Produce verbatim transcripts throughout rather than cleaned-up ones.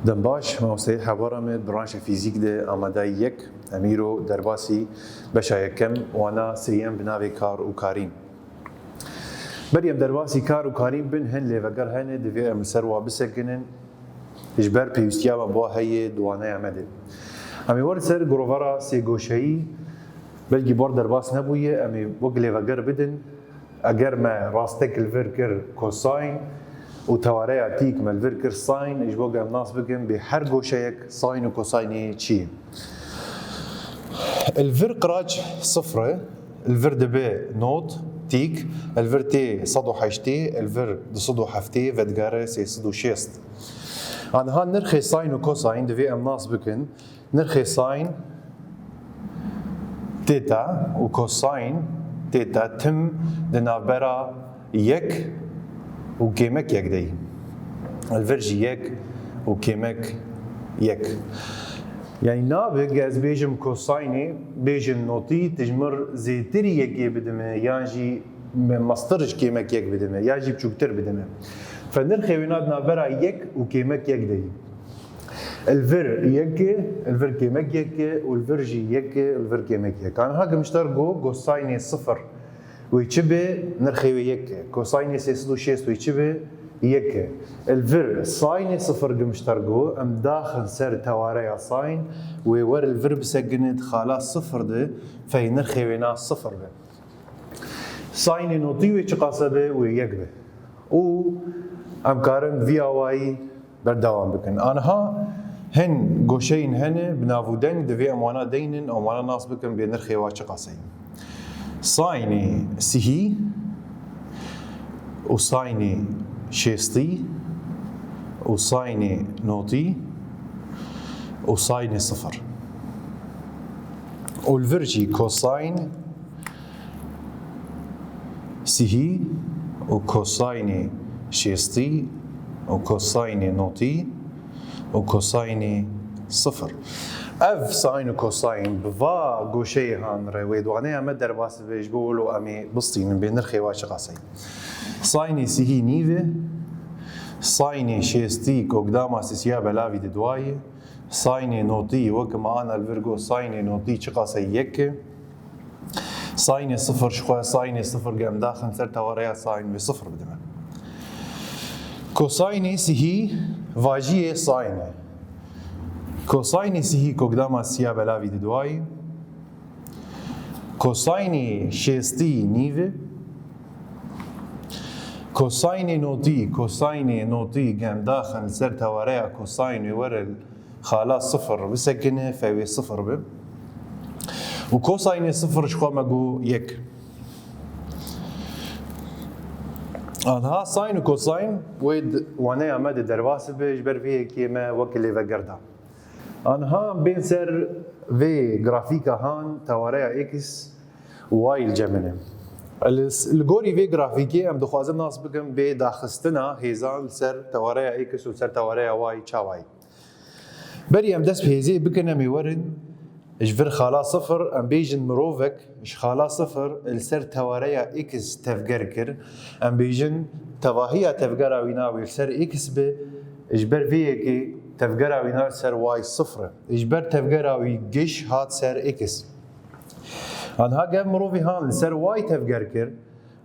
Dem baş, mamosteyê hevara me di branşê fîzîk de amadayî yek, em îro derbasî beşa yekem, wana sêyem bi navê kar û karîn. Berî em derbasî kar û karîn bin, hin lêveger hene, divê em li ser wa bisekinin, ji ber pêwîstiya me bi wa heye di waneya me de. Em ê werin ser girovara sêgoşeyî, belkî bar derbas nebûye, em ê wek lêveger bidin. Eger me rastek li vir kir kosayn û tewareya tîk me li vir kir sayn, ji bo ku em nas bikin bê her goşeyek sayn û kosaynê çi ye. Li vir qiraç sifir e, li vir dibe not, tîk, li vir tê sed û heştê, li vir du sed û heftê, vedigere sê sed û şêst. Aniha nirxê sayn û kosayn divê em nas bikin. Nirxê sayn têta û kosayn têta tim di navbera yek û kêmek yek de yî. Li vir jî yek û kêmek yek. Yanî nabe ge ez bêjim kosaynê, bêjin notî, tu ji mir zêtirî yekê bidime, yan jî me mestir ji kêmek yek bidime, yan jî biçûktir bidime. Fe nirxê wêna di navbera yek û kêmek yek de yî. Li vir yek e, li vir kêmek yek e û li vir jî yek e, li vir kêmek yek. Aniha gimşter got, got saynê sifir wê çi be, nirxê wê yek e. Kosaynê sê sed û şêst wê çi be, yek e. Li vir saynê sifir gimşter got, em daxin ser tewareya sayn, wê wer li vir bisekine di xala sifir de, fey nirxê wêna sifir be. Saynê notî wê çiqas be, wê yek be. Û em karin vî awayî berdewam bikin. Aniha hin goşeyên hene bi nav û deng, divê em wana deynin, em wana nas bikin bê nirxê wa çiqas e. Saynê sihî û saynê şêstî û saynê notî û saynê sifir. Û li vir jî kosayn sihî û kosaynê şêstî û kosaynê notî û kosaynê sifir. Ev sayn û kosayn bi va goşeyê han re wê di waneya me derbas dibe, ji bo wilo em ê bistînin bê nirxê wa çiqas e. Saynê sihî nîv e, saynê şêstî kokdama sisiya belavî di dua ye, saynê notî wek me ana li vir got saynê notî çiqas e yek e. Saynê sifir ji xwe, saynê sifir ge em daxin ser tewareya sayn wê sifir bidime. Kosaynê sihî vajiyê sayn e. Kosaynê sihî kokdama siya belavî di duayî. Kosaynê şêstî nîv e. Kosaynê notî, kosaynê notî ge em daxin ser tewareya kosayn wê were xala sifir bisekine, fe wê sifir be. Û kosaynê sifir ji xwe me got yek. Aniha sayn û kosayn wê di waneya me de derbas bibe, ji ber vê yekê me wek lêveger da. Aniha em bên ser vê grafîka han tewareya x û y li cem min e. Li, li gorî vê grafîkê em dixwazin nas bikin bê daxistina hêzan li ser tewareya x û li ser tewareya y çawa ye. Berî em dest bi hêzê bikin, em ê werin ji vir xala sifir, em bêjin mirovek ji xala sifir li ser tewareya x tevger kir. Em bêjin tevahiya tevgera wîna wê li ser x be, ji ber vê yekê tevgera wîna li ser y sifir e. Ji ber tevgera wî giş hat ser x. Aniha ge mirovî han li ser y tevger kir,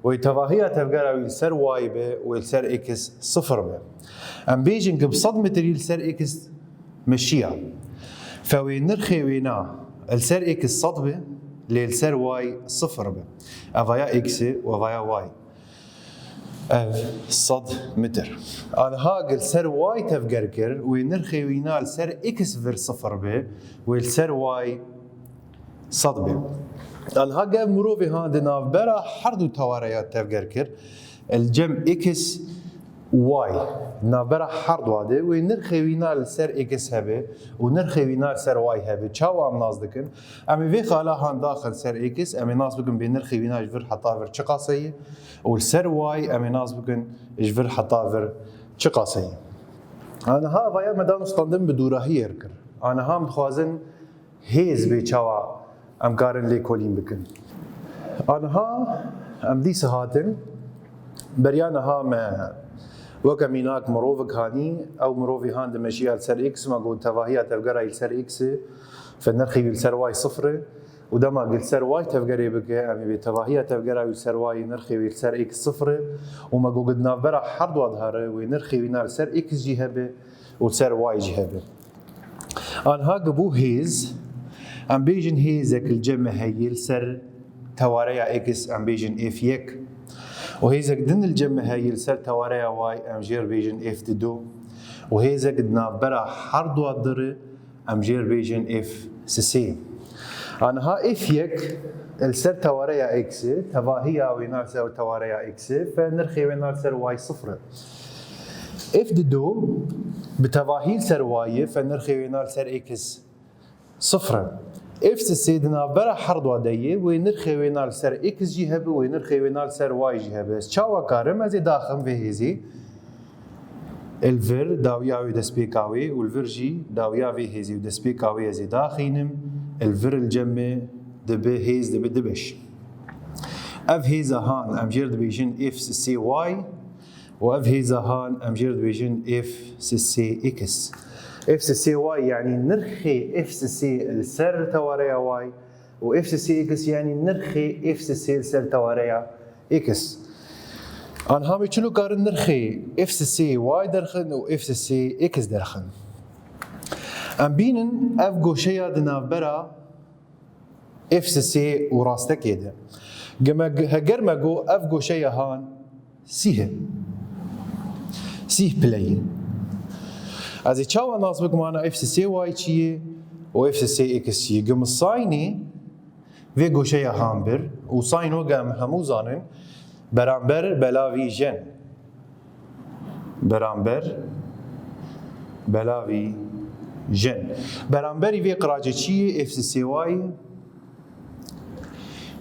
wê tevahiya tevgera wî li ser y be, wê li ser x sifir be. Em bêjin ku bi sed metrî li ser x meşiya. Fe wê nirxê wêna li ser x sed be, lê li ser y sifir be. Evaya x e û evaya y. Ev sed metr. Aniha ge li ser y tevger kir, wê nirxê wîna li ser x vir sifir be, wê li ser y sed be. Aniha ge mirovê han di navbera her du tewareya tevger kir, li cem x û y, navbera her dua de, wê nirxê wîna li ser x hebe û nirxê wîna li ser y hebe. Çawa em nas dikin? Em ê vê xala han daxin ser x, em ê nas bikin bê nirxê wîna ji vir heta vir çiqas e ye û li ser y em ê nas bikin ji vir heta vir çiqas e ye. Aniha vaya me dan û standin bi dûrahiyê re kir. Aniha em dixwazin hêz bê çawa em karin lêkolîn bikin. Aniha em dîsa hatin, beriya niha me Weke mînak mirovik hanî, ew mirovî han dimeşiya li ser X, me got tevahiya tevgera wî li ser X e, fe nirxê wî li ser Y sifir e, û dema ku li ser Y tevgerê bike, em ê bê tevahiya tevgera wî li ser Y nirxê wî li ser X sifir e, û me got ku di navbera her dua de here, wê nirxê wî na li ser X jî hebe û li ser Y jî hebe. Anha ku bû hêz, em bêjin hêzek li cem me heye li ser tewareya X, em bêjin F yek. Û hêzek din li cem me heye li ser tewareya Y, em jê re bêjin F didu. Û hêzek di navbera her dua de re, em jê re bêjin F sisê. Anha F yek li ser tewareya X, tevahiya wê na li ser tewareya X, fe nirxê wê na li ser Y sifir e. F didu bi tevahî li ser Y, fe nirxê wê na li ser X sifir e. F sisê di navbera her dua de ye, wê nirxê wê na li ser X jî hebe, wê nirxê wê na li ser Y jî hebe. Ez çawa karim, ez ê daxim vê hêzê. Li vir dawiya wê destpêka wê û li vir jî dawiya vê hêzê û destpêka wê ez ê daxînim. Li vir li cem me dibe hêz dibe du beş. Ev hêza han em jê re dibêjin F sisê Y û ev hêza han em jê re dibêjin F sisê X. F sisê Y, yanî nirxê F sisê li ser tewareya Y, û F sisê X, yanî nirxê F sisê li ser tewareya X. Anha me çilo karin nirxê F sisê Y derxin û F sisê X derxin. Em bînin ev goşeya di navbera F sisê û rastekê de. Geme-, heger me got ev goşeya han sîh e. Sîh pileyî. Ez ê çawa nas bikim ana F sisê Y çi ye û F sisê X çi ye? Gim saynê vê goşeya han bir û sayn weke em hemû zanin beramber belavî jen. Beramber belavî jen. Beramberî vê qiracê çi ye? F sisê Y.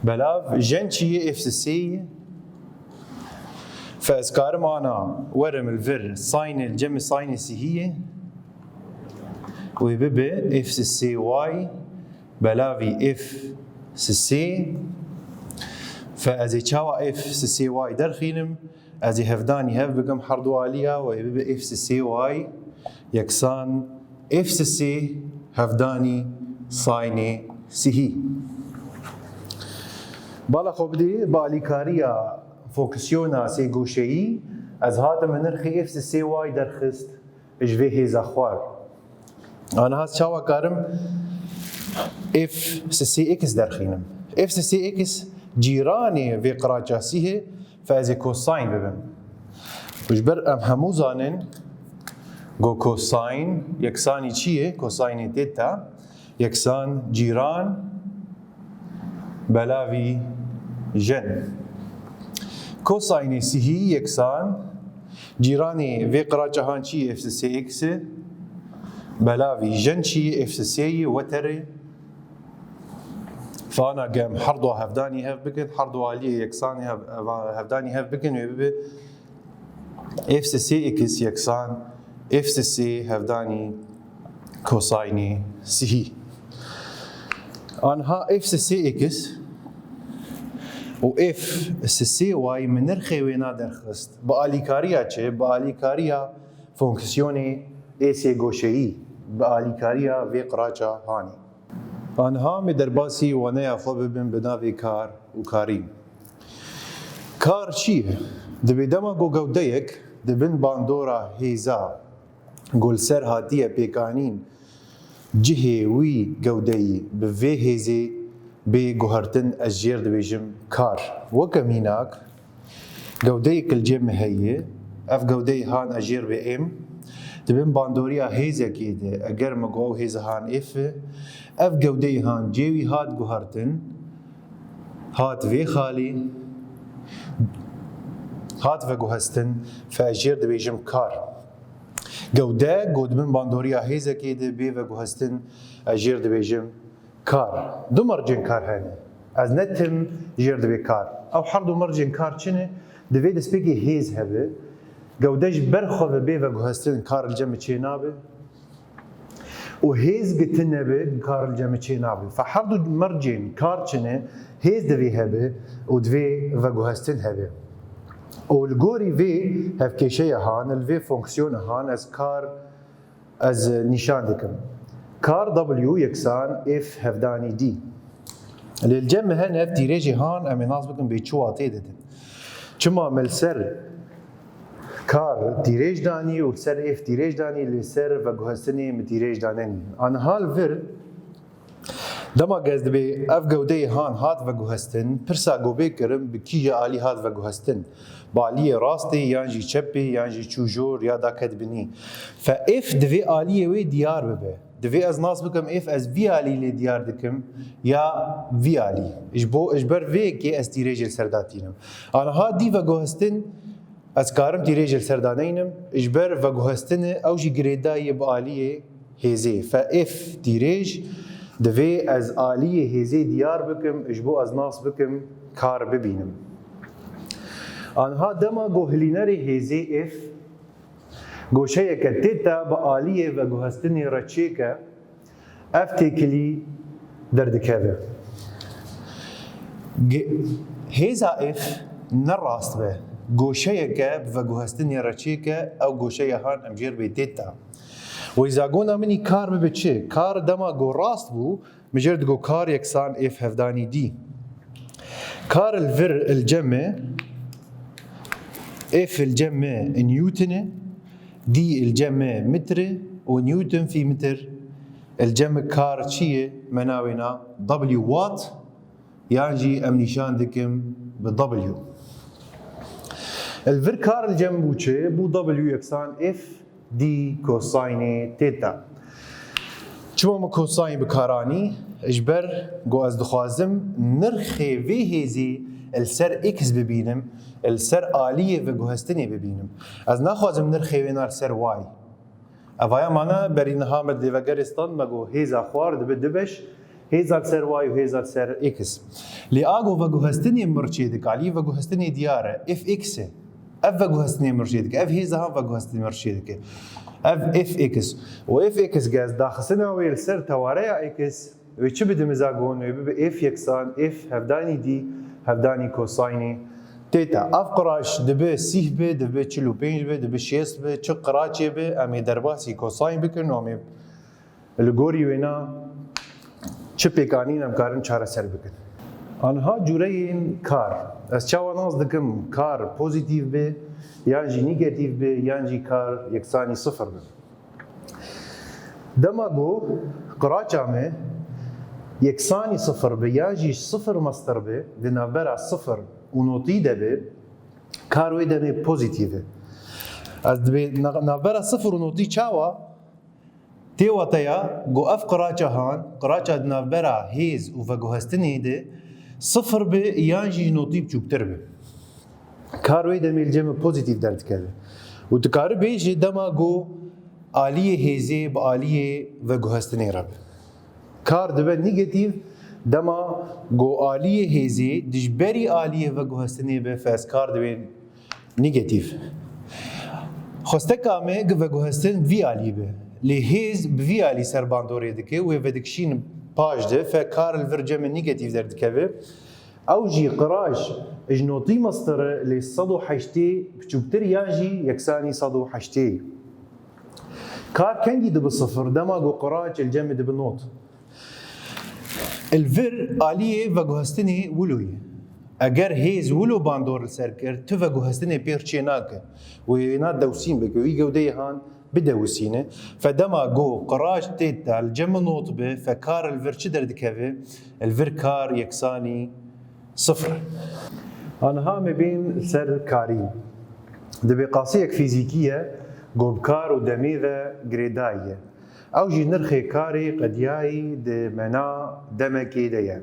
Belav jen çi ye? F sisê ye. Fe ez karim ana werim li vir saynê li cem saynê sihî ye. Wê bibe F sisê Y belavî F sisê. Fe ez ê çawa F sisê Y derxînim? Ez ê hevdanî hev bikim her du aliya, wê bibe F sisê Y yeksan F sisê hevdanî saynê sihî. Bala xwe bidê, bi alîkariya fonksiyona sêgoşeyî ez hatim nirxê F sisê Y derxist ji vê hêza xwar. Aniha ez çawa karim F sisê X derxînim? F sisê X cîranê vê qiraça sihê, fe ez ê kosayn bibim. Ji ber em hemû zanin ku kosayn yeksanî çi ye? Kosaynê teta yeksan cîran belavî jen. Kosaynê sihî yeksan cîranê vê qiraça han çi ye? F sisê X e. Belavî jen çi ye? F sisê ye, weter e. Fana gem her du hevdanî hev bikin, her du aliyê yeksanî hev-, hev-, hevdanî hev bikin, wê bibe F sisê X yeksan F sisê hevdanî kosaynê sihî. Anha F sisê X û F sisê Y min nirxê wêna derxist. Bi alîkariya çi? Bi alîkariya fonksiyonê ê sêgoşeyî, bi alîkariya vê qiraça hanê. Aniha me derbasî waneya xwe bibin bi navê kar û karî. Kar çi ye? Dibê dema ku gewdeyek di bin bandora hêza ku li ser hatiye pêkanîn cihê wî gewdeyî bi vê hêzê bê guhertin, ez jê re dibêjim kar. Weke mînak, gewdeyek li cem me heye. Ev gewdeyê han ez jê re bê M. Di bin bandoriya hêzekê de, eger me got ew hêza han F e, ev gewdeyê han cihê wî hat guhertin, hat vê xalê, hat veguhestin, fe ez jê re dibêjim kar. Gewde ku di bin bandoriya hêzekê de bê veguhestin, ez jê re dibêjim kar. Du mercên kar hene. Ez ne tim jê re dibê kar. Ew her du mercên kar çi ne? Divê destpêkê hêz hebe. Gewde ji ber xwe ve bê veguhestin kar li cem me çê nabe. Û hêz gitin nebe kar li cem me çê nabe. Fe her du mercên kar çi ne? Hêz divê hebe û divê veguhestin hebe. Û li gorî vê hevkêşeya han, li vê fonksiyona han ez kar, ez nîşan dikim. Kar W yeksan F hevdanî D. Lê li cem me hene ev tîrêjê han, em ê nas bikin bê çi watê didin. Çima me li ser kar tîrêj danî û li ser F tîrêj danî, lê ser veguhestinê me tîrêj danenî. Aniha li vir Dema gez dibê ev gewdeyê han hat veguhestin, pirsa go bê kirin bi kîje alî hat veguhestin. Bi aliyê rastê yan jî çepê yan jî çû jor ya da ket binî. Fe F divê aliyê wê diyar bibe. Divê ez nas bikim F ez vî alî lê diyar dikim ya vî alî. Ji bo, ji ber vê yekê ez tîrêjê li ser datînim. Aniha dî veguhestin ez karim tîrêjê li ser daneynim, ji ber veguhestinê ew jî girêdayî bi aliyê hêzê. Fe F tîrêj divê ez aliyê hêzê diyar bikim, ji bo ez nas bikim kar bibînim. Aniha dema ku hilînerê hêzê F goşeyeke têta bi aliyê veguhestinê re çêke, ev têkilî derdikeve. Ge-, hêza F ne rast be. Goşeyeke bi veguhestinê re çêke, ew goşeya han em jê re bê têta. Wê zagona min î kar bibe çi? Kar dema ku rast bû, min jê re digo kar yeksan F hevdanî D. Kar li vir li cem me, F li cem me newton e, D li cem me metre û newton fî metre. Li cem me kar çi ye? Me navêna W watt, yan jî em nîşan dikim bi W. Li vir kar li cem bû çi? Bû W yeksan F D kosaynê têta. Çima min kosayn bi kar anî? Ji ber ku ez dixwazim nirxê vê hêzê li ser X bibînim, li ser aliyê veguhestinê bibînim. Ez naxwazim nirxê wêna li ser Y. Evaya mane berî niha me di lêvegerê stand me got hêza xwar dibe du beş, hêza li ser Y û hêza li ser X. Lê a got veguhestinê mir çê dike, alî veguhestinê diyar e, F X e. Ev veguhestinê mir çê dike, ev hêza han veguhestinê mir çê dike. Ev F X. Û F X gez daxistina wê li ser tewareya X, wê çi bidime zagon? Wê bibe F yeksan F hevdanî D hevdanî kosaynê têta. Ev qiraç dibe sîh be, dibe çil û pênc be, dibe şêst be, çi qiraçê be, em ê derbasî kosayn bikin û em ê li gorî wêna çi pêkanîn em karin çareser bikin. Aniha cûreyên kar. Ez çawa nas dikim kar pozîtîf be, yan jî negatîf be, yan jî kar yeksanî sifir be? Dema ku qiraça me yeksanî sifir be yan jî sifir mestir be, di navbera sifir û notî de be, kar wê demê pozîtîf e. Ez dibê na-, navbera sifir û notî çawa? Tê wateya ku ev qiraça han, qiraça di navbera hêz û veguhestinê de sifir be yan jî notî biçûktir be. Kar wê demê li cem me pozîtîf derdikeve. Û tu karî bêjî dema ku aliyê hêzê bi aliyê veguhestinê re be. Kar dibe negatîf dema ku aliyê hêzê dijberî aliyê veguhestinê be, fe ez kar dibên negatîf. Xwesteka me gi veguhestin vî alî be. Lê hêz bi vî alî ser bandorê dike, wê vedikişîn paş de, fe kar li vir cem me negatîf derdikeve. Ew jî qiraç ji notî mestir e, lê sed û heştê biçûktir yan jî yeksanî sed û heştê. Kar kengî dibe sifir, dema ku qiraç li cem me dibe not. Li vir aliyê veguhestinê wilo ye. Eger hêz wilo bandor li ser kir, tu veguhestinê pêr çê nake. Wê wêna dewsîn bike, wî gewdeyê han bidewisîne. Fe dema ku qiraç tê te li cem me not be, fe kar li vir çi derdikeve? Li vir kar yeksanî sifir. Aniha me bên ser karîn. Dibê qasiyek fîzîkî ye, ku bi kar û demê ve girêdayî ye. Ew jî nirxê karê qediyayî di mena demekê de ye.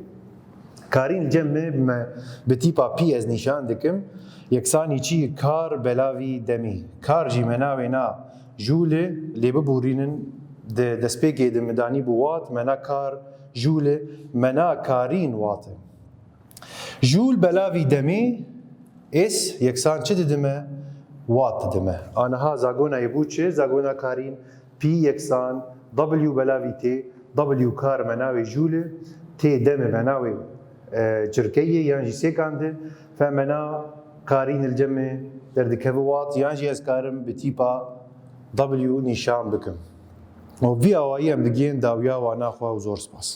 Karîn cem me, me bi tîpa pî ez nîşan dikim. Yeksanî çi? Kar belavî demê. Kar jî mena wêna jûl e, lê bibûrînin di destpêkê de me danî bû watt, mena kar jûl e, mena karîn watt e. Jûl belavî demê, S yeksan çi didime? Watt didime. Aniha zagona yê bû çi? Zagona karîn P yeksan W belavî T, W kar me navê jûl e, T demê me navê, e, çirkeyê yan jî sekand e, fe me na karîn li cemê derdikeve wat, yan jî ez karim bi tîpa W nîşan bikim. Û vî awayî em digihên dawiya wana xwe û zor spas.